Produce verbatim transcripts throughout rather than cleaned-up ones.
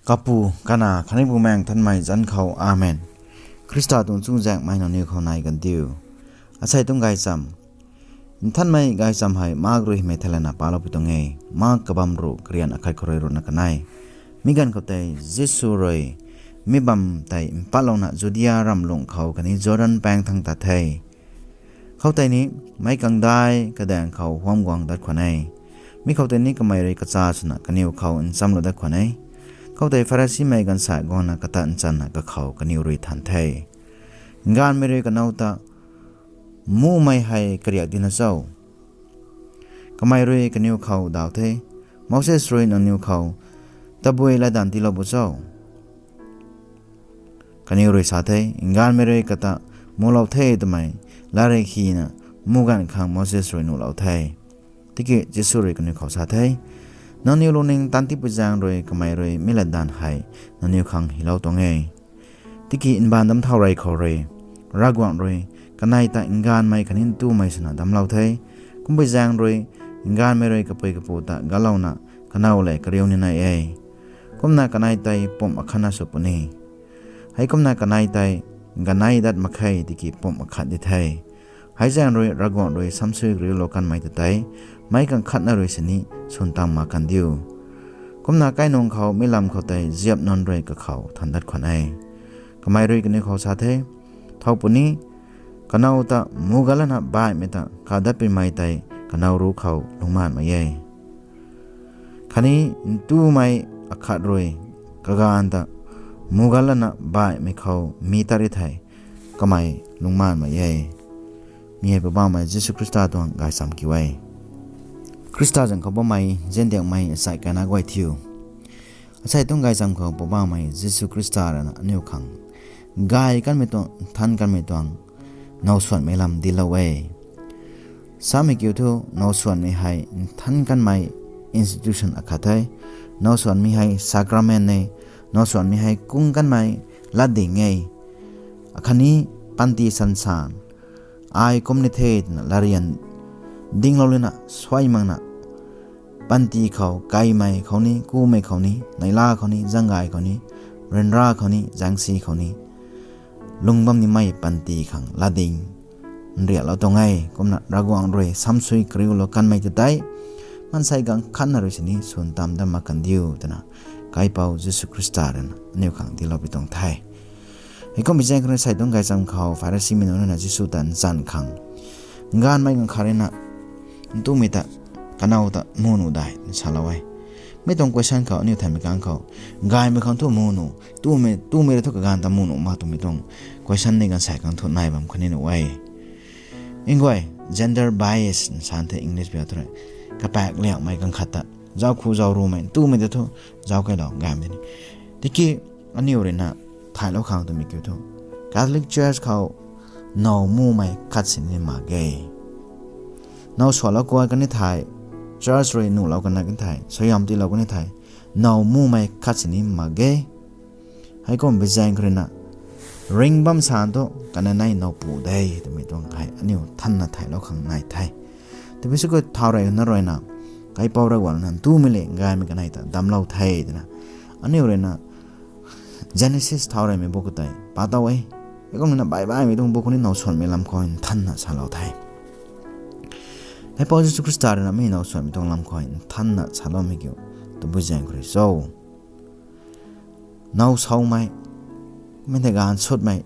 Kapu, Kanac khatni Bumaengh Nthanmei zanc khou, Amen. Khrista tuang chuzaenghmei nangniw khou nai kan diu. Asei tuang gaychamv. Nthanmei gaychamv hei Mark rui hymei theilayna palou pui tuang e. Mark kabamv ruh, karian akhat khou rui ruhna kanei. Mi ganv khou tei Jisu rui mi bam tei mpatlouna Judia ramlungh khou khatni Jordan paengc thangc tat the. Khoutei ni meic kangdai kadaeng khou huam guang dat khwan e. Mi khoutei ni kamei rui kacha swna kaniw khou nchamlou dat khwan e. Khoutei Pharisimei gaanvsaekc guangna kata nchanna kakhou kaniw rui than the, Nganvmei rui kanow ta muhmei hei kariak dina cho? Kamei rui kaniw khou daw the, Moses rui nangniw khou tabui latdanv tiilou bu cho? Kaniw rui sa the, Nganvmei rui kata mulou the twmei latrik hina mu ganv khang Moses rui nuhlou the. Tiki Jisu rui kaniw khou sa the, Nangniw lungning tanv tipui zaeng rui kamei rui mi latdanv hei nangniw khang hylou tuang e. Tiki mbaanv damc thau rey khou rui Ravguangc rui kanei ta nganvmei khatni ntumei swna damclou the. Kumpui zaeng rui nganvmei rui kapui kapu ta galouna kanow lev kariu ni nai e. Kumna kanei tei pumh akhatna sw puni. Heikumna kanei tei ganei dat mak khe tiki pumh akhat di the. Hei zaeng rui Ravguangc rui samsui kariulou kanmei ta tei meic kang khatna rui sini swn tam mak kan diu. Kumna kainung khou mi lam khou tei ziap nunc rui kakhou than dat khwan e. Kamei rui kaniw khou sa the, Thow puni, kanow ta mugalana baihmei ta kadatpuimei tei kanow ruc khou lungcmaanmei e. Khatni ntumei akhat rui kaganv ta mugalana baihmei khou mi tat ri thei, kamei lungcmaanmei e. Mi hei Poubauhmei Jisu Khrista tuang gaychamv kiu e. Khrista zanc khou bammei ziandiakmei asei kaina guay thiu. Asei tuang gaychamv khou Poubauhmei Jisu Khrista rui na aniu khang gay kanmei tuang, nthan kanmei tuang nowsuanmei lam dinclou e. Samei kiu thu, nowsuanmei hei nthan kanmei institution akhat the. Nowsuanmei hei sacrament e. Nowsuanmei hei kung kanmei latding e. Akhatni panty sansan, ai kum ni the twna latryan dinglou lana suai makna, panty khou kaimei khou ni, kumei khou ni, neihla khou ni, zanggay khou ni, ryanra khou ni, zaengsi khou ni, lung bam nimei panty khang latding nriaklou tuang e. Kumna Ravguangc rui samsui kariulou kanmei ta tei maansei kang khatna rui sini swn tam dat mak kan diu twna Kaipouc Jisu Khrista rui na aniu khang dinclou pui tuang the. Heikum bi zaeng khou rui asei tuang gaychamv khou Pharisimei nunc rui na Jisu ta nchan khang, Nganvmei kang khat rui na ntumei ta kanow ta mu nuh dai? Twna salou e. Mi tuang question khou aniu thanmei kang khou, gaymei khang thu mu nuh, ntumei, ntumei rui thu kaganv ta mu nuh mak twmei tuang question ni gaanvsaekc kang thu nai bam khatni nuh e. Nguay, gender bias nsan the English biak thu rui. Kapaek liangmei kang khat ta zauc khu zauc rumei, ntumei ta thu zauc kailou gaymei ni. Tiki aniu rui na thaylou khang twmei kiu thu, Catholic Church khou now mumei khat sini mak ge. Now sualou kuay kan ni thei, church rui nuhlou kan na kan thei, suaihiam tiilou kan ni thei, now mumei khat sini mak ge. Heikum bi zaeng khou rui na, ring bam san thu kanei now pu de twmei tuang hei aniu thanna thaylou khang nai the. Tabui sw khou thau rey na rui na, Kaipouc Ravguangc na ntumei le gaymei kanei ta damclou the twna aniu rui na Genesis thau reymei bu khou tei pa tow e. Heikum na baihbaihmei tuang bu khou ni nowsuanmei lam khou nthanna salou the. Kaipouc Jisu Khrista rui na mi nowsuanmei tuang lam khou nthanna saloumei kiu, tabui zaeng khou rui cho, now saumei, mi tei gaanv sutmei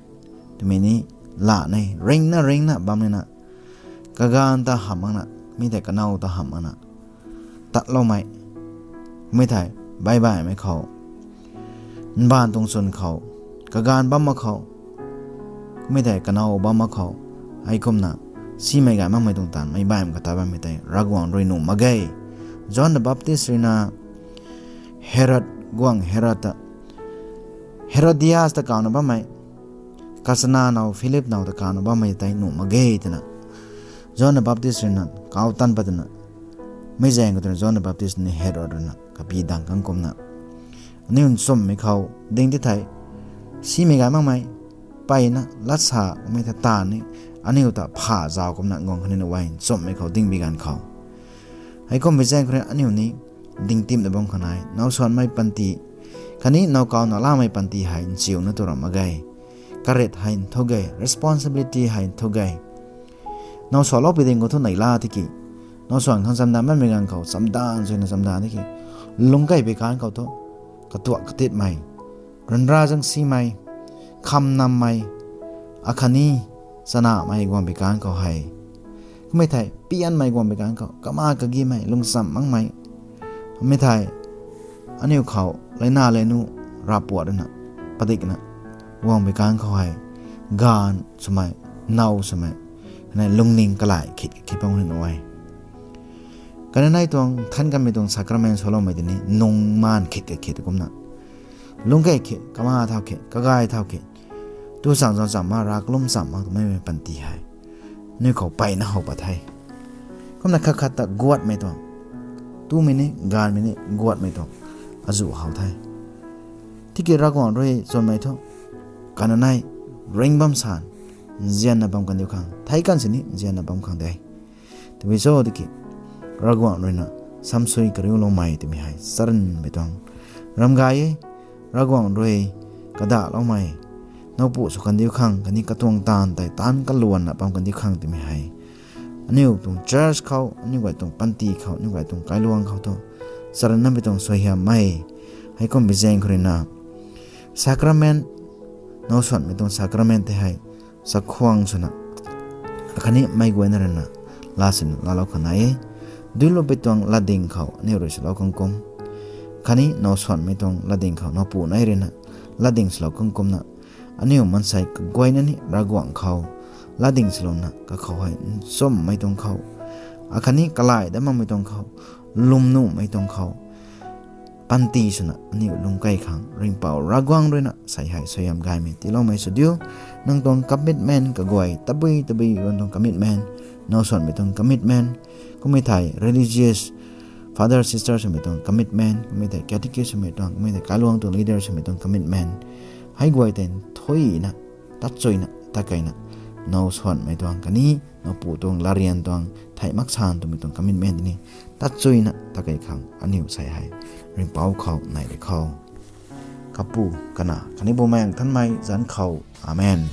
twmei ni la ne, ringna ringna bam ni na, kaganv ta hamh makna, mi tei kanow ta hamh makna tatloumei, mi tei baihbaihmei khou, mbaanv tuang chwn khou, kaganv bam mak khou, mi tei kanow bam mak khou, heikumna simei gay makmei tuang taanv meic baihmei kata bammei tei Ravguangc rui nuh mak ge. John the Baptist rui na Herod guangc Herod ta, Herodias ta kawna bammei, kachana now Philip now ta kawna bammei tei nuh mak ge twna John the Baptist rui na kau tan pat twna, mi zaeng khou twna John the Baptist ni Herod rui na kapy dang kang kumna, aniu nchumhmei khou ding ti thei, simei gay makmei mpeyna lat sa mei ta taanv ni aniu ta pha zauc kumna guang khatni na e, nchumhmei khou ding bi ganv khou. Heikum bi zaeng khou rui aniu ni ding timna bam khang nai, nowsuanmei panty Khatni now kaw na lamei panty hei nchiuna tu ram mak ge. Karit hei nthu ge, responsibility hei nthu ge. Now salou pi ding khou thu neihla tiki, now suan khang chamdan bammei ganv khou chamdan suina chamdan tiki, lungc kei pi kan khou thu, katuak katitmei, ryanra zangsimei, kham nammei, akhatni chanamei guang pi kan khou hei, kummei thei pianmei guang pi kan khou kama kagimei lungcham makmei, mi thei aniu khou leina lenu rapuat runa padikna guang pi kan khou hei, gaanv swmei, now swmei, kanei lungning kalai khit khit pang rin e. Kanei tuang than kanmei tuang sacrament saloumei tini nung maan khit khit kumna, lungc kei khit, kama thau khit, kagay thau khit, tu chang zan cham ma, rav kalum cham ma twmei panty hei aniu khou peyna how pat the. Kumna khat khat ta guatmei tuang, tumei ni gaanvmei ni guatmei tuang azuh how the. Tiki Ravguangc rui chwnmei thu, kanei ring bam san, nzianna bam kandiu khang, thei kan sini nzianna bam khang de. Tabui cho tiki, Ravguangc ruina samsui kariuloumei twmei hei charynmei tuang ram gay e. Ravguangc rui kadahloumei, nowpu sw kandiu khang khatni katuang taanv tei taanc kaluanna bam kandiu khang twmei hei, aniu tuang church khou, aniu guay tuang panty khou, aniu guay tuang kailuang khou thu charynmei tuang suaihiammei. Heikumbi zaeng khou ruina sacrament, now suanmei tuang sacrament tei hei chakhwang swna, akhatni meic guayna ruina laa sina laalou khang nai e. Duilupi tuang latding khou aniu rui swlou khang kum, khatni now suanmei tuang latding khou nowpu nai ruina latding swlou khang kumna, aniu maansei kaguayna ni Ravguangc khou latding swlouna kakhou hei nchummei tuang khou, akhatni kalai dat makmei tuang khou, lwmnuhmei tuang khou, panty swna aniu lungc kei khang Ringhpouc Ravguangc ruina sei hei suaihiam gaymei tiiloumei sw diu. Nang tuang commitment kaguay tabui tabui guang tuang commitment, now suanmei tuang commitment, kummei thei religious father sister swmei tuang commitment, kummei thei catechist swmei tuang, kummei thei kailuang tuang leader swmei tuang commitment, hei guay tei nthuina, tatchuina, takeina, now suanmei tuang khatni nowpu tuang latryan tuang thei mak san twmei tuang commitment ni tatchuina takei khang aniu sei hei Ringhpouc khou nai ri khou. Kapu, Kanac khatni Bumaengh Nthanmei zanc khou. Amen.